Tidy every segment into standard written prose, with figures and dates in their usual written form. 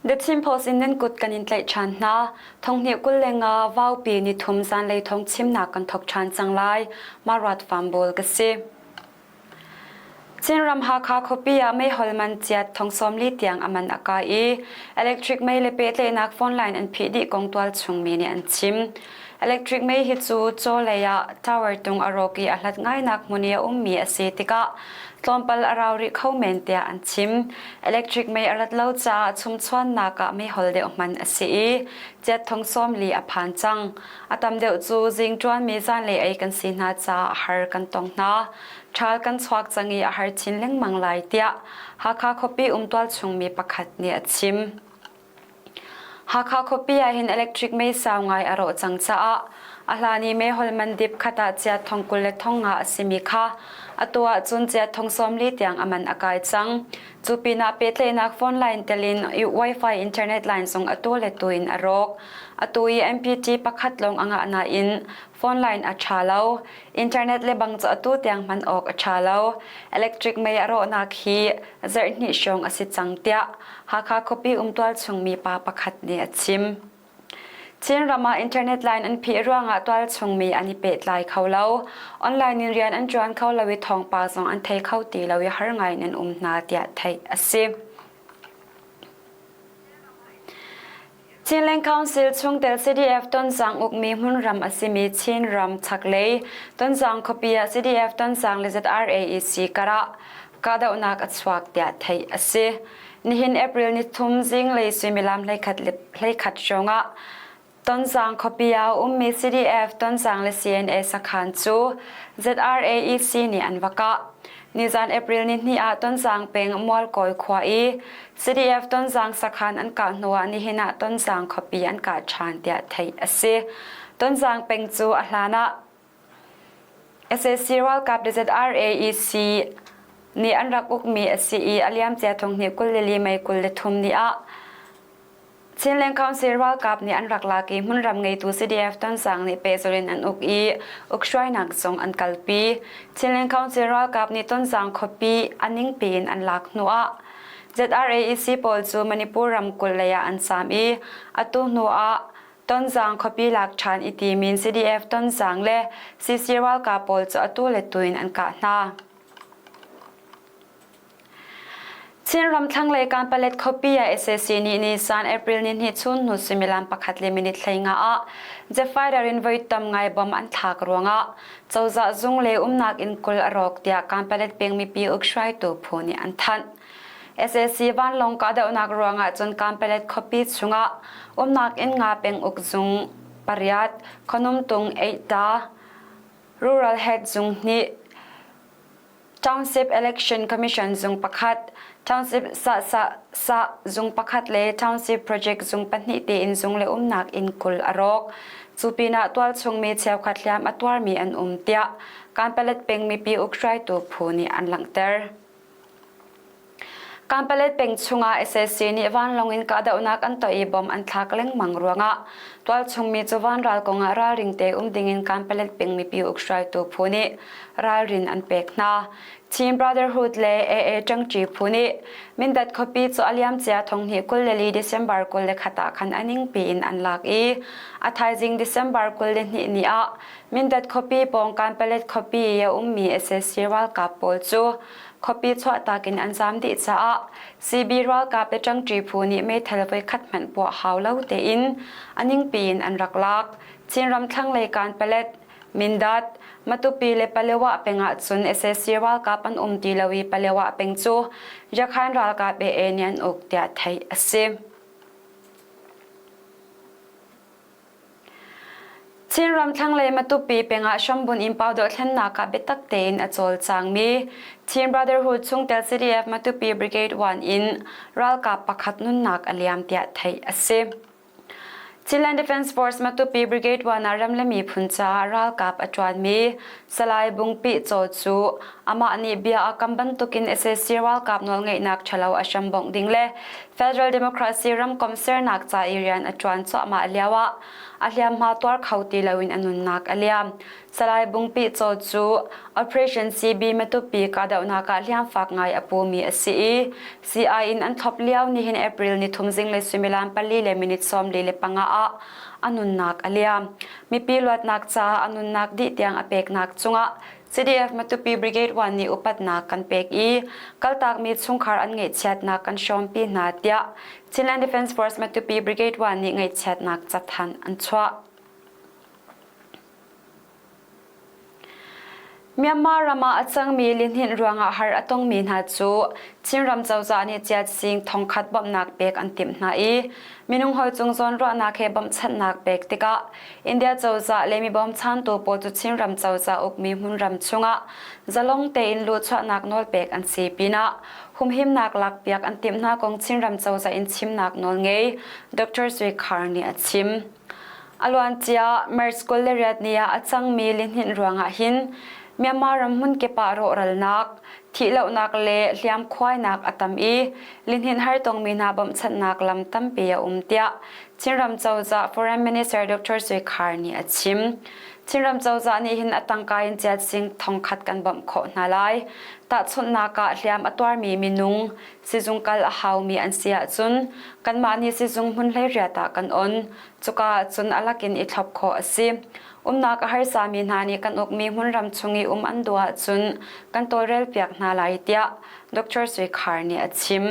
The Chin Post in nan kut kan in tlaih ṭhan hna. Thonghnih 25 Vaupi nithum zanlei thong chimnak kan thok ṭhan cang lai. Maruat Fambawl ka si. Chinram Hakha khuapi ah meihol man chiat thong 40 tiang a man a kai i electric mei le pehtlaihnak phone line an phih dih kong tualchung mi nih an chim. Electric mei hi cu chaw lei ah tower tung a rawk i a hlat ngainak hmun i a ummi a si tikah tlawmpal a rau rih kho men tiah an chim. Electric mei a rat lo caah chumchuannak ah meihol deuh hman a si i chiat thong 40 a phan cang. A tam deuh cu zing ṭuanmi zanlei ei kan si hna caah har kan tong hna. Ṭhal kan chuak cang i a har chin lengmang lai tiah Hakha khuapi um tualchungmi pakhat nih a chim. Hakha khuapi ah hin electric mei sau ngai a rawh cang caah a hlan i meihol man dip khat ah chiat thong 20 le thong nga a simi kha atu ahcun chiat thong 40 tiang a man a kai cang. Cu pinah pehtlaihnak phone line tel in Wi-Fi internet line zong atu le tu in a rawk. Atu i MPT pakhat lawng a ngah nain phone line a ṭha lo. Internet le bang cu atu tiang hman awk a ṭha lo. Electric mei a rawhnak hi zarhhnih hrawng a si cang tiah Hakha khuapi umtual chungmi pa pakhat nih a chim. Chinram ah internet line an phih ruangah tualchungmi an i pehtlai kho lo. Online in rian an ṭuan kho lo i thawngpang zong an thei kho ti lo i har ngai in an um hna tiah theih a si. Chinland Council chungtel CDF Tonzang ukmi hmunram a simi Chinram chaklei Tonzang khuapi ah CDF Tonzang le ZRAEC karah kahdohnak a chuak tiah theih a si. Nihin April nithum zinglei suimilam 11:30 hrawngah Tonzang khuapi ah a ummi CDF Tonzang le CNA sakhan cu ZRAEC nih an va kah. Nizan April nihnih ah Tonzang peng Mualkawi khua i CDF Tonzang sakhan an kah hnuah nihin ah Tonzang khuapi an kah ṭhan tiah theih a si. Tonzang peng cu a hlan ah Sac ralkap le ZRAEC nih an rak ukmi a si i a liamcia thonghnih 24 May 23 ni ah Chinland Council ralkap nih an rak lak i hmunram ngeitu CDF Tonzang nih pehzulh in an uk i ukhruainak zong an kalpi. Chinland Council ralkap nih Tonzang khuapi a ningpi in an lak hnuah ZRAEC pawl cu Manipur ramkulh lei ah an zaam i atu hnuah Tonzang khuapi lak ṭhan i timin CDF Tonzang le CC ralkap pawl cu atu le tu in an kah hna. Chinram thlanglei Kanpalet khuapi ah sac nih nisan April nihnih chun hnu suimilam pakhat le minute 15 ah jet fighter in voi tam ngai bom an thlak ruangah cozah zung le umnak inn 20 a rawk tiah Kanpalet peng mipi ukhruaitu phu nih an thanh. Sac vanlawng kahdohnak ruangah cun Kanpalet khuapi chungah umnak inn nga penguk zung pariat, Khonumtung Eitta, Rural Head zung hnih, Township Election Commission zung pakhat, Township Sa zung pakhat le Township Project zung pahnih tein zung le umnak inn 20 a rawk. Cu pinah tualchung mi cheukhat hliam a tuarmi an um tiah Kanpalet peng mipi ukhruaitu phu nih an langhter. Kanpalet peng chungah sac nih vanlawng in kahdohnak an tuah i bom an thlak lengmang ruangah tualchung mi cu vanral kongah ralring te um dingin Kanpalet peng mipi ukhruaitu phu nih ralrin an pek hna. Chin Brotherhood le AA ṭangṭi phu nih Mindat khuapi cu a liamcia thonghnih 24 December 21 ah khan a ningpi in an lak i a thaizing December 22 ni ah Mindat khuapi pawng Kanpalet khuapi i a ummi sac ralkap pawl cu Khuapi chuahtak in an zaam dih caah CB ralkap le ṭangṭi phu nih meithal voikhat hmanh puah hau lo tein a ningpi in an rak lak. Chinram thlanglei Kanpalet, Mindat, Matupi le Palewa peng ah cun sac ralkap an um ti lo i Palewa peng cu Yakhan ralkap AA nih an uk tiah theih a si. Chinram thlanglei Matupi peng ah hrambunh in Pau dohthlennak ah biatak tein a cawlcangmi Chin Brotherhood chungtel CDF Matupi Brigade 1 in ralkap pakhat nunnak a liam tiah theih a si. Chinland Defence Force Matupi Brigade 1 ah ram le miphun caah ralkap a ṭuanmi Salai Bungpi Caw cu amah nih bia a kam bantukin sac ralkap nawlngeihnak ṭhalo a hrambongh ding le Federal Democracy ramkomh sernak ca i rian a ṭuan cuahmah lioah a hliamhma tuar kho ti loin a nunnak a liam. Salai Bungpi Caw cu Operation CB Matupi kahdohnak ah hliamfak ngai a pumi a si i CI in an thlop lio nihin April nithum zinglei suimilam pali le minute 45 ah a nunnak a liam. Mipi luatnak caah a nunnak dih tiang a peknak cungah CDF Matupi Brigade 1 nih upatnak kan pek i kaltakmi chungkhar an ngaihchiatnak kan hrawmpi hna tiah Chinland Defence Force Matupi Brigade 1 nih ngaihchiatnak cathanh an chuah. Myanmar ram ah a cangmi lihninh ruangah har a tongmi hna cu Chinram cozah nih ciatsing thongkhat bawmhnak pek an timh hna i minung hawi cung zawnruahnak he bawmhchanhnak pek tikah India cozah le mi bawmchantu pawl cu Chinram cozah ukmi hmunram chungah zalong tein luhchuahnak nawl pek an si pinah humhimnak lakpiak an timh hna kong Chinram cozah in chimnak nawl ngei Dr. Sui Khar nih a chim. A luancia March 28 ni ah a cangmi lihninh ruangah hin Myanmar ram hmunkip ah rawhralnak, thihlohnak le hliamkhuainak a tam i lihninh hartongmi hna bawmhchanhnak lam tampi a um tiah Chinram cozah Foreign Minister Dr. Sui Khar nih a chim. Chinram cozah nih hin a tangka in ciatsing thongkhat kan bawmh khawh hna lai. Tahchunhnak ah hliam a tuarmi minung sizung kal a haumi an si ahcun kanmah nih sizung hmun hleiriat ah kan on. Cuka ahcun a lakin i thlop khawh a si. Umnak a harsami hna nih kan ukmi hmunram chung i um an duh ahcun kan tawlrelpiak hna lai tiah Dr. Sui Khar nih a chim.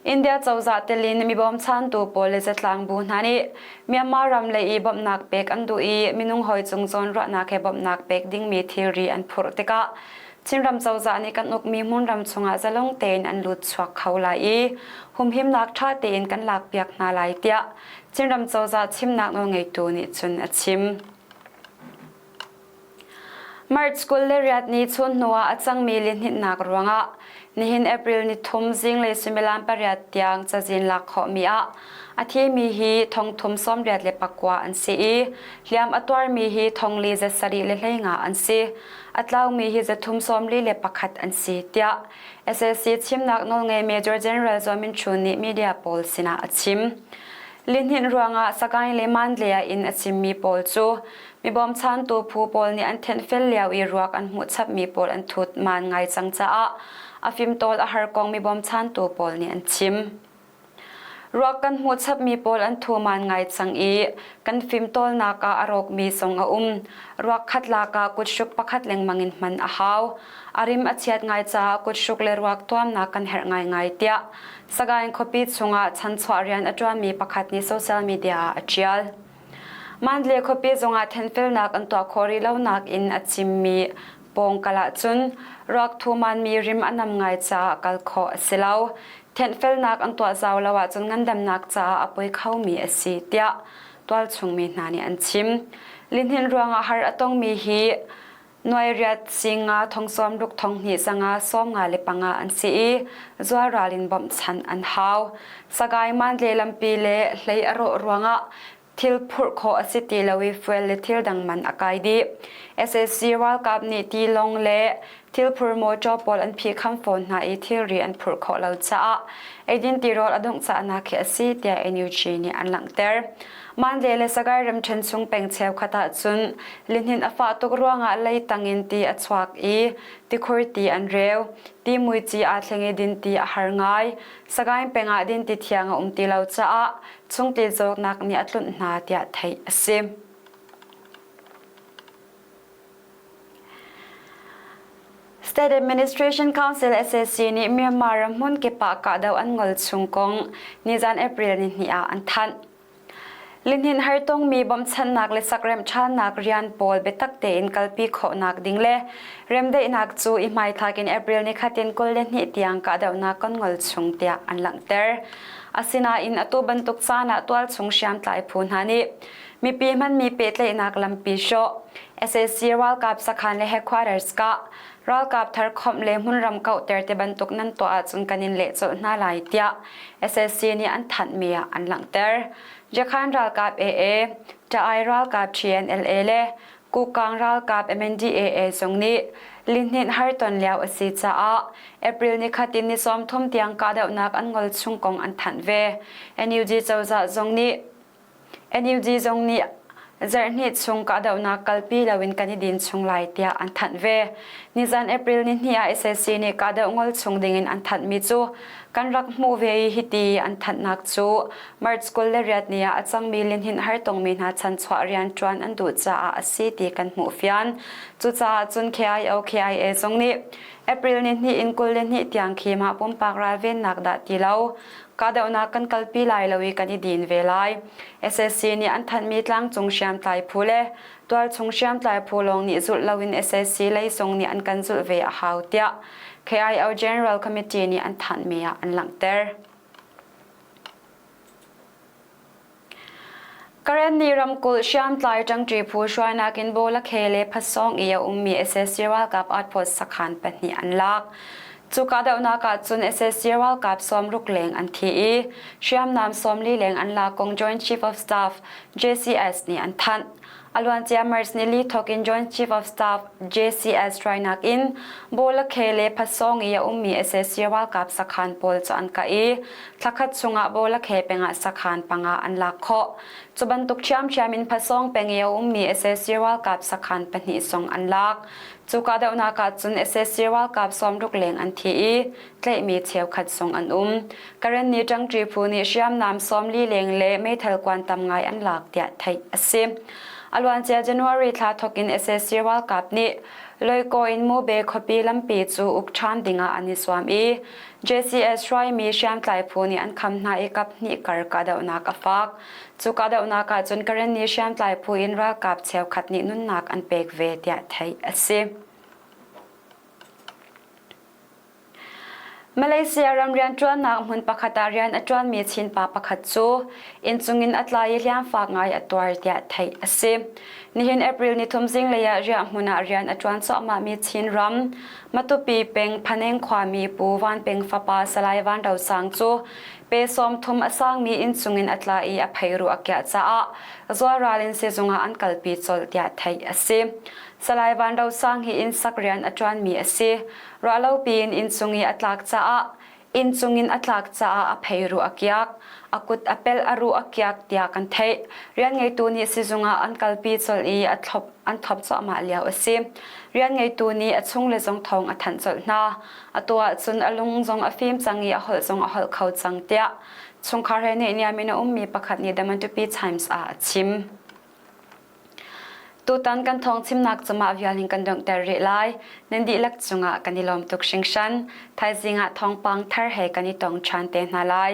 India cozah telin mi bawmchantu pawl le zatlang bu hna nih Myanmar ram lei i bawmhnak pek an duh i minung hawi cung zawnruahnak he bawmhnak pek dingmi thilri an phurh tikah Chinram cozah nih kan ukmi hmunram chungah zalong tein an lut chuak kho lai i humhimnak ṭha tein kan lakpiak hna lai tiah Chinram cozah chimnak nawlngeitu nih cun a chim. March 28 ni chun hnuah a cangmi lihninhnak ruangah nihin April ni thum zinglei suimilam pariat tiang cazin lak khawhmi ah a thimi hi thongthum 89 an si i hliam a tuarmi hi thongli 715 an si. A tlaumi hi zathum 41 an si tiah SAC chimnak nawlngei Major General Zaw Min Chun nih media pawl sinah a chim. Lihninh ruangah Sagaing le Mandalay ah inn a chimmi pawl cu mi bawmchantu phu pawl nih an thenhfel lio i ruak an hmuh chapmi pawl an thut maan ngai cang caah a fimtawl a har kong mi bawmchantu pawl nih an chim. Ruak kan hmuh chapmi pawl an thuman ngai cang i kan fimtawlnak ah a rawkmi zong a um. Ruak khat lak ah kuthruk pakhat lengmang in hman a hau. A rim a chiat ngai caah kuthruk le ruak tuamnak kan herh ngaingai tiah Sagaing khuapi chungah chanchuah rian a ṭuanmi pakhat nih social media ah a ṭial. Mandalay khuapi zongah thenfelnak an tuah khawh rih lonak in a chimmi pawngkal ahcun ruak thumanmi rim a nam ngai caah kal khawh a si lo. Thenhfelnak an tuah zau lo ahcun ngandamnak caah a poi khomi a si tiah tualchungmi hna nih an chim. Lihnin ruangah har a tongmi hi nuairiat singa thong sawm ruk thong hnih zanga 55 an si i zualral in bawmhchanh an hau. Sagaing Mandalay lampi le hlei a rawh ruangah thil phurh khawh a si ti lo i fuel le thil dang man a kai dih. SAC ralkap nih tilawng le thilphur mawṭaw pawl an phihkham fawn hna i thilri an phurh khawh lo caah eidin tirawl a dongh cahnak hi a si tiah NUG nih an langhter. Mandalay le Sagaing ramṭhen chung peng cheukhat ahcun lihnin a fah tuk ruangah leitang in ti a chuak i tikhur ti an reu. Ti muici aa thleng i dinti a har ngai. Sagaing peng ah dinti thiang a um ti lo caah chungtli zawtnak nih a tlunh hna tiah theih a si. State Administration Council SAC nih Myanmar ram hmun kip ah kahdoh an ngol chung kong nizan April ni hnih ah an thanh. Lihnin hartongmi bawmchanhnak le sakremh ṭhannak rian pawl biatak tein kalpi khawhnak ding le remdaihnak cu i hmaithlak in April ni khat in 22 tiang kahdohnak kan ngol chung tiah an langhter. Asinain atu bantuk caan ah tualchung hriamtlai phu hna nih mipi hmanmi pehtlaihnak lampi hrawh, sac ralkap sakhan le headquarters kah, Ralkap thar khawmh le hmunram kauhter ti bantuk nan tuah ahcun kan in leh colh hna lai tiah SSC nih an thanhmi ah an langhter. Jakhan ralkap AA, Ṭa-ai ralkap TNLA le Kukang ralkap MNDAA zong nih lihninh harton lio a si caah April nikhat in ni 30 tiang kahdohnak an ngol chung kong an thanh ve. NUG cozah zong nih NUG zong nih zarhhnih chung kahdohnak kalpi loin kan i din chung lai tiah an thanh ve. Nizan April nihnih ah SAC nih kahdoh ngol chung dingin an thanhmi cu kan rak hmuh ve i hiti an thanhnak cu March 28 ni ah a cangmi lihninh hartongmi hna chanchuah rianṭuan an duh caah a si ti kan hmuh fian. Cucaah cun KIO KIA zong nih April nihnih in 22 tiang khi mah pumpak ralvennak dah ti lo Kahdohnak kan kalpi lai lo i kan i din ve lai. SSC nih an thanhmi tlangcung hriamtlai phu le tualchung hriamtlai phu lawng nih zulh loin SSC lei zong nih an kan zulh ve a hau tiah KIO General Committee nih an thanhmi ah an langhter. Karenni ramkulh hriamtlai ṭangṭi phu hruainak in Bawlakhe le Phatsawng i a ummi sac ralkap outpost sakhan pahnih an lak. Cu kahdohnak ah cun sac ralkap sawmruk leng an thi i hriamnam 40 leng an lak kong Joint Chief of Staff JCS nih an thanh. A luancia March nili thawk in Joint Chief of Staff JCS hruainak in Bawlakhe le Phatsawng i a ummi sac ralkap sakhan pawl cu an kah i thlakhat chungah Bawlakhe peng ah sakhan panga an lak khawh. Cu bantuk ṭhiamṭhiam in Phatsawng peng i a ummi sac ralkap sakhan pahnih zong an lak. Cu kahdohnak ah cun sac ralkap 60 leng an thi i tlaihmi cheukhat zong an um. Karenni ṭangṭi phu nih hriamnam 40 leng le meithal kuan tam ngai an lak tiah theih a si. A luancia January thla thawk in sac ralkap nih Loikaw in Mube khuapi lampi cu uk ṭhan dingah an i zuam i JCS hruaimi hriamtlai phu nih an kham hna i kap hnih kar kahdohnak a fak. Cu kahdohnak ah cun Karenni hriamtlai phu in ralkap cheukhat nih nunnak an pek ve tiah theih a si. Malaysia ram rianṭuannak hmun pakhat ah rian a ṭuanmi Chin pa pakhat cu innchung in a tla i hliamfak ngai a tuar tiah theih a si. Nihin April nithum zinglei ah riahhmun ah rian a ṭuan cuahmahmi Chin ram Matupi peng Phaneng khuami Pu Van Peng fapa Salai Van Ro Sang cu pe 30 a sangmi innchung in a tla i a pheiruh a kiah caah zualral in sizung ah an kalpi colh tiah theih a si. Salai Van Ro Sang hi innsak rian a ṭuanmi a si. Ruahlopi in inncung i a tlak caah inncung in a tlak caah a phei ruh a kiak. A kut a pel a ruh a kiak tiah kan theih. Rianngeitu nih sizung ah an kalpi colh i a thlop an thlop cuahmah lio a si. Rianngeitu nih a chungle zong thawng a thanh colh hna. Atu ahcun a lung zong a fim cang i a holh zong a holh kho cang tiah chungkhar he neihniam in a ummi pakhat nih The Matupi Times ah a chim. Tutan kan thawngchimnak cumah vial hin kan donghter rih lai. Nan dihlak cungah kan i lawm tuk hringhran. Thaizing ah thawngpang thar he kan i tong ṭhan te hna lai.